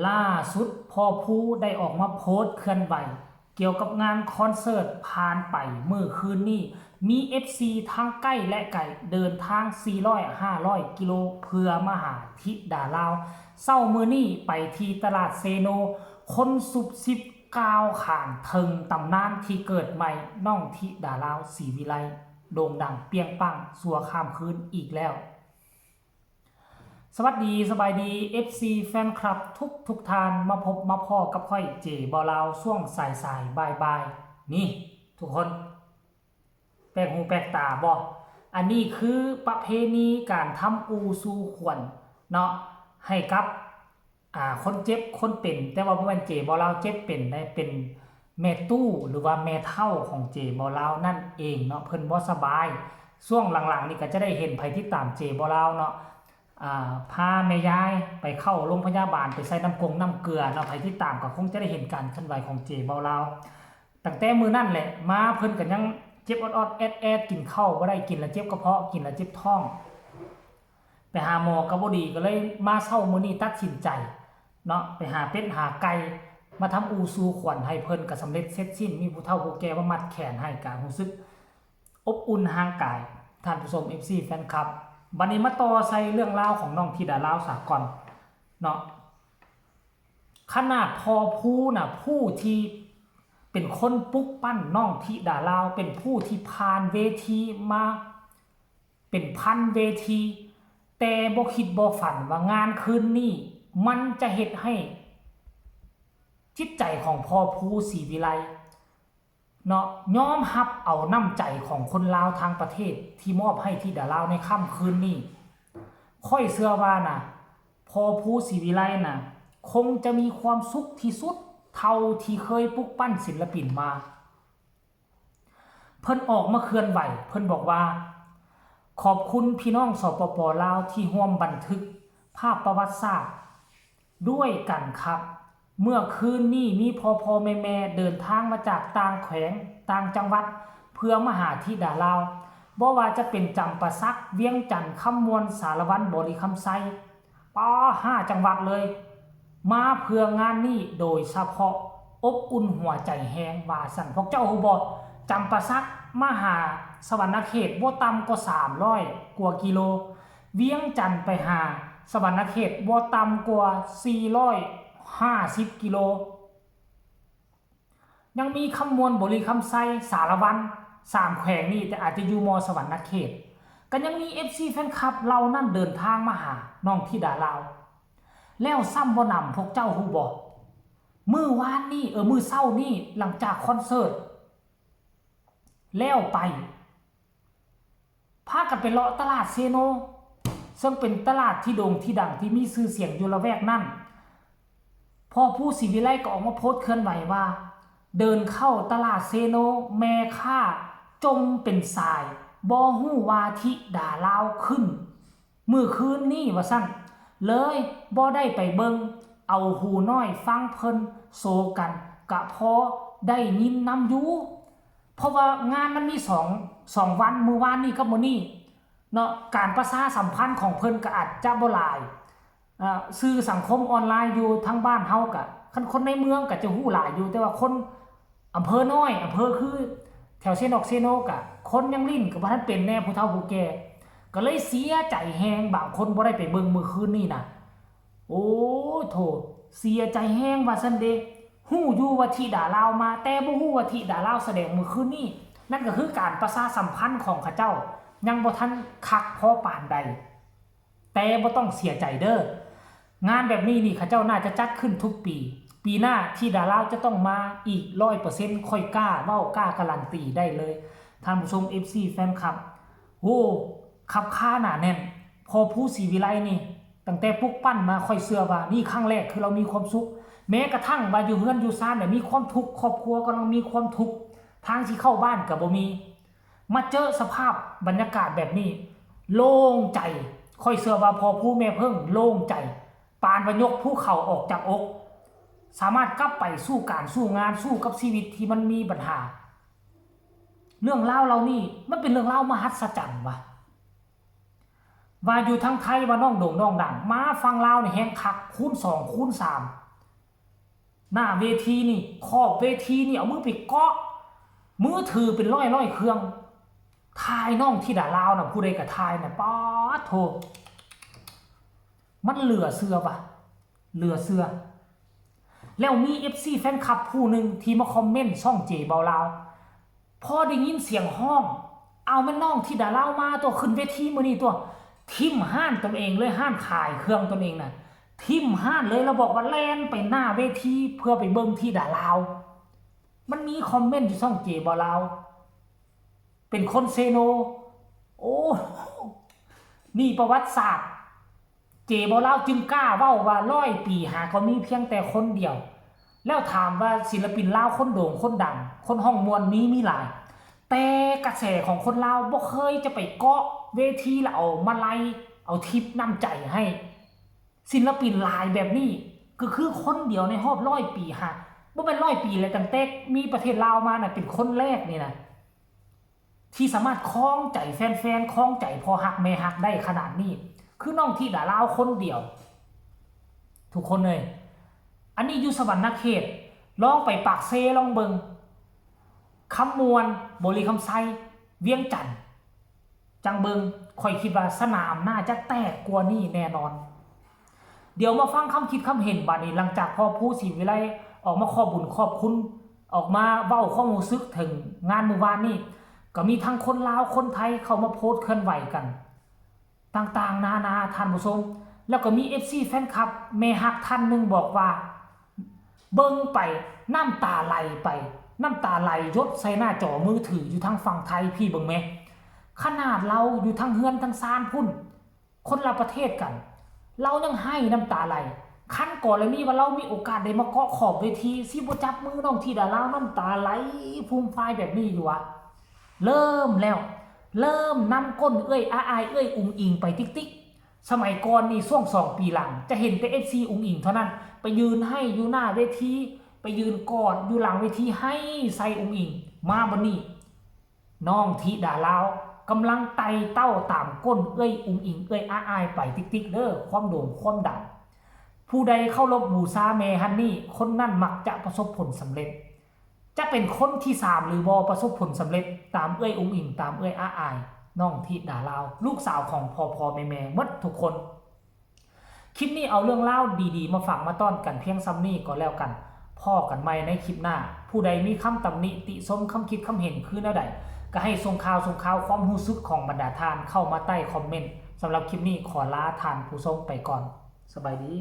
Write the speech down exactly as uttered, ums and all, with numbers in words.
ล่าสุดพ่อภูได้ออกมาโพสต์เคลื่อนไหว เกี่ยวกับงานคอนเสิร์ตผ่านไปมื้อคืนนี้ มีเอฟซีทั้งใกล้และไกลเดินทางสี่ร้อยห้าร้อยกิโลเพื่อมาหาธิดาลาว เช้ามื้อนี้ไปที่ตลาดเซโน คนสุบสิบก้าวข้างเทิงตำนานที่เกิดใหม่ น้องธิดาลาว ศรีวิไล โด่งดังเปรี้ยงปังชั่วข้ามคืนอีกแล้ว สวัสดีสบายดี เอฟซี แฟนคลับทุกทุกท่าน มาพบมาพ้อกับข้อยเจบ่าวลาวช่วงสายสายบ่ายบ่ายๆ นี่ทุกคน แปลกหูแปลกตาบ่ อันนี้คือประเพณีการทำอูสู่ขวัญเนาะ ให้กับ อ่า คนเจ็บคนเป็น แต่ว่าบ่แม่นเจบ่าวลาวเจ็บเป็นได้ เป็นแม่ตู้หรือว่าแม่เฒ่าของเจบ่าวลาวนั่นเองเนาะ เพิ่นบ่สบาย ช่วงหลังๆ นี่ก็จะได้เห็น ไผติดตามเจบ่าวลาวเนาะ อ่า พาแม่ยายไปเข้าโรงพยาบาล ไปใส่น้ำกงน้ำเกลือเนาะ ไผติดตามก็คงจะได้เห็นการเคลื่อนไหวของเจบ่าวลาว ตั้งแต่มื้อนั้นแหละ มาเพิ่นก็ยังเจ็บออดๆ แอดๆ กินข้าวบ่ได้ กินแล้วเจ็บกระเพาะ กินแล้วเจ็บท้อง ไปหาหมอก็บ่ดี ก็เลยมาเช้ามื้อนี้ตัดสินใจเนาะ ไปหาเป็ดหาไก่ มาทำอูสู่ขวัญให้เพิ่นก็สำเร็จเสร็จสิ้น มีผู้เฒ่าผู้แก่มามัดแขนให้ ก็รู้สึกอบอุ่นห่างกาย ท่านผู้ชม เอฟซี แฟนคลับ บัดนี้มาต่อใส่เรื่องราวของน้องธิดาลาวสากลเนาะ ขนาดพ่อภูน่ะ ผู้ที่เป็นคนปลุกปั้นน้องธิดาลาว เป็นผู้ที่ผ่านเวทีมาเป็นพันเวที แต่บ่คิดบ่ฝันว่างานคืนนี้ มันจะเฮ็ดให้จิตใจของพ่อภูศรีวิไล เนาะ ยอมรับเอาน้ำใจของคนลาวทั้งประเทศที่มอบให้ธิดาลาวในค่ำคืนนี้ ข้อยเชื่อว่านะ พ่อภูศรีวิไลนะ คงจะมีความสุขที่สุดเท่าที่เคยปลุกปั้นศิลปินมา เพิ่นออกมาเคลื่อนไหว เพิ่นบอกว่า ขอบคุณพี่น้อง สปป ลาว ที่ร่วมบันทึกภาพประวัติศาสตร์ด้วยกันครับ เมื่อคืนนี้มีพ่อพ่อแม่แม่เดินทางมาจากต่างแขวงต่างจังหวัด เพื่อมาหาธิดาลาว บ่ว่าจะเป็นจำปาสัก เวียงจันทน์ คำม่วน สารวัน บริคำไช ป้า ห้าจังหวัดเลย มาเพื่องานนี้โดยเฉพาะ อบอุ่นหัวใจแฮง ว่าซั่น พวกเจ้าฮู้บ่ จำปาสักมาหาสะหวันนะเขตบ่ต่ำกว่าสามร้อยกว่ากิโล เวียงจันทน์ไปหาสะหวันนะเขตบ่ต่ำกว่าสี่ร้อยห้าสิบกิโล ยังมีคำม่วน บริคำไช สารวัน สามแขวงนี้ แต่อาจจะอยู่มอสะหวันนะเขต ก็ยังมี เอฟซี แฟนคลับเหล่านั้นเดินทางมาหาน้องธิดาลาว แล้วซ้ำบ่หนำ พวกเจ้าฮู้บ่ มื้อวานนี้ เออ มื้อเช้านี้ หลังจากคอนเสิร์ตแล้วไป พากันไปเลาะตลาดเซโน ซึ่งเป็นตลาดที่โด่งที่ดังที่มีชื่อเสียงอยู่ละแวกนั้น พ่อภูศรีวิไลก็ออกมาโพสต์เคลื่อนไหวว่า เดินเข้าตลาดเซโน แม่ค้าจ่มเป็นสาย บ่ฮู้ว่าธิดาลาวขึ้นมื้อคืนนี้ ว่าซั่น เลยบ่ได้ไปเบิ่ง เอาหูน้อยฟังเพิ่นโซกัน กะพอได้ยินนำอยู่ เพราะว่างานมันมีสอง สองวัน มื้อวานนี้กับมื้อนี้เนาะ การประชาสัมพันธ์ของเพิ่นก็อาจจะบ่หลาย อ่า สื่อสังคมออนไลน์อยู่ทางบ้านเฮากะ คันคนในเมืองก็จะฮู้หลายอยู่ แต่ว่าคนอำเภอน้อย อำเภอคือแถวเซนอกเซโนกะ คนยังลิ้นก็บ่ทันเป็นแน่ ผู้เฒ่าผู้แก่ ก็เลยเสียใจแฮง บางคนบ่ได้ไปเบิ่งมื้อคืนนี้นะ โอ้โถ เสียใจแฮงว่าซั่นเด้ ฮู้อยู่ว่าธิดาลาวมา แต่บ่ฮู้ว่าธิดาลาวแสดงมื้อคืนนี้ นั่นก็คือการประชาสัมพันธ์ของเขาเจ้า ยังบ่ทันคักพอปานใด แต่บ่ต้องเสียใจเด้อ งานแบบนี้นี่เขาเจ้าน่าจะจัดขึ้นทุกปี ปีหน้าธิดาลาวจะต้องมาอีกร้อยเปอร์เซ็นต์ ข้อยกล้าเว้ากล้าการันตีได้เลย ท่านผู้ชม เอฟซี แฟนคลับ โอ้ คับคาหนาแน่น พ่อภูศรีวิไลนี่ ตั้งแต่ปลุกปั้นมา ข้อยเชื่อว่านี่ครั้งแรกคือเรามีความสุข แม้กระทั่งว่าอยู่เฮือนอยู่ซานเนี่ยมีความทุกข์ ครอบครัวกำลังมีความทุกข์ ทางสิเข้าบ้านก็บ่มี มาเจอสภาพบรรยากาศแบบนี้ โล่งใจ ข้อยเชื่อว่าพ่อภูแม่เพิ่งโล่งใจ ปานว่ายกภูเขาออกจากอก สามารถกลับไปสู้การสู้งาน สู้กับชีวิตที่มันมีปัญหา เรื่องราวเหล่านี้มันเป็นเรื่องราวมหัศจรรย์ว่ะ ว่าอยู่ทางไทยว่าน้องโด่งน้องดัง มาฝั่งลาวนี่แฮงคักคูณสองคูณสาม หน้าเวทีนี่ ขอบเวทีนี่ เอามือไปเกาะ มือถือเป็นร้อยร้อยเครื่อง ถ่ายน้องธิดาลาวนะ ผู้ใดก็ถ่ายนะ ป๊าดโธ่ มันเหลือเชื่อวะ เหลือเชื่อ แล้วมี เอฟซี แฟนคลับผู้หนึ่งที่มาคอมเมนต์ช่องเจเบาลาว พอได้ยินเสียงฮ้อง เอาแม่นน้องธิดาลาวมาตัว ขึ้นเวทีมื้อนี้ตัว ทิ่มฮ้านตนเองเลย ฮ้านขายเครื่องตนเองน่ะ ทิ่มฮ้านเลย แล้วบอกว่าแล่นไปหน้าเวทีเพื่อไปเบิ่งธิดาลาว มันมีคอมเมนต์อยู่ช่องเจเบาลาว เป็นคนเซโน โอ้ มีประวัติศาสตร์ เจเบาลาวจึงกล้าเว้าว่าร้อยปีหาก็มีเพียงแต่คนเดียว แล้วถามว่าศิลปินลาวคนโด่งคนดัง คนฮ้องม่วนมี มีหลาย แต่กระแสของคนลาวบ่เคยจะไปเกาะเวทีแล้วเอามาลัย เอาทิปน้ำใจให้ ศิลปินหลายแบบนี้ ก็คือคนเดียวในรอบร้อยปีหา บ่แม่นร้อยปีแล้ว ตั้งแต่มีประเทศลาวมาน่ะ เป็นคนแรกนี่นะ ที่สามารถครองใจแฟนๆ ครองใจพ่อฮักแม่ฮักได้ขนาดนี้ คือน้องธิดาลาวคนเดียว ทุกคนเลย อันนี้อยู่สวรรณเขต ลองไปปากเซลองเบิ่ง คำม่วน บริคำไซ เวียงจันทน์ จั่งเบิ่ง ข้อยคิดว่าสนามน่าจะแตกกว่านี้แน่นอน เดี๋ยวมาฟังคำคิดคำเห็นบัดนี้ หลังจากพ่อภูศรีวิไลออกมาขอบบุญขอบคุณ ออกมาเว้าความรู้สึกถึงงานมื้อวานนี้ ก็มีทั้งคนลาวคนไทยเข้ามาโพสต์เคลื่อนไหวกัน ต่างๆ นานา ท่านผู้ชม แล้วก็มี เอฟซี แฟนคลับแม่ฮักท่านหนึ่งบอกว่า เบิ่งไปน้ำตาไหลไป น้ำตาไหลหยดใส่หน้าจอมือถืออยู่ทางฝั่งไทย พี่เบิ่งแหม ขนาดเราอยู่ทางเฮือนทางซานพุ้น คนละประเทศกัน เรายังไห้น้ำตาไหล คันกรณีว่าเรามีโอกาสได้มาเกาะขอบเวที สิบ่จับมือน้องธิดาลาว น้ำตาไหลฟูมฟายแบบนี้อยู่วะ เริ่มแล้ว เริ่มนำก้นเอื้อยอาอายเอื้อยอุ๋งอิ๋งไปติ๊กติ๊ก สมัยก่อนนี่ช่วงสองปีหลัง จะเห็นแต่ เอฟซี อุ๋งอิ๋งเท่านั้น ไปยืนไห้อยู่หน้าเวที ไปยืนกอดอยู่หลังเวที ไห้ใส่อุ๋งอิ๋ง มาบัดนี้ น้องธิดาลาวกำลังไต่เต้าตามก้นเอื้อยอุ๋งอิ๋งเอื้อยอาอายไปติ๊กติ๊กเด้อ ความโด่งความดัง ผู้ใดเคารพบูชาแม่ฮันนี่ คนนั้นมักจะประสบผลสำเร็จ จะเป็นคนที่สามหรือบ่ประสบผลสำเร็จ ตามเอื้อยอุ๋งอิ๋ง ตามเอื้อยอาอาย น้องธิดาลาว ลูกสาวของพ่อพ่อแม่แม่หมดทุกคน คลิปนี้เอาเรื่องราวดีๆ มาฝากมาต้อนกันเพียงส่ำนี้ก็แล้วกัน พ้อกันใหม่ในคลิปหน้า ผู้ใดมีคำตำหนิติชม คำคิดคำเห็นคือแนวใด ก็ให้ส่งข่าวส่งข่าวความรู้สึกของบรรดาท่านเข้ามาใต้คอมเมนต์ สำหรับคลิปนี้ขอลาท่านผู้ชมไปก่อน สบายดี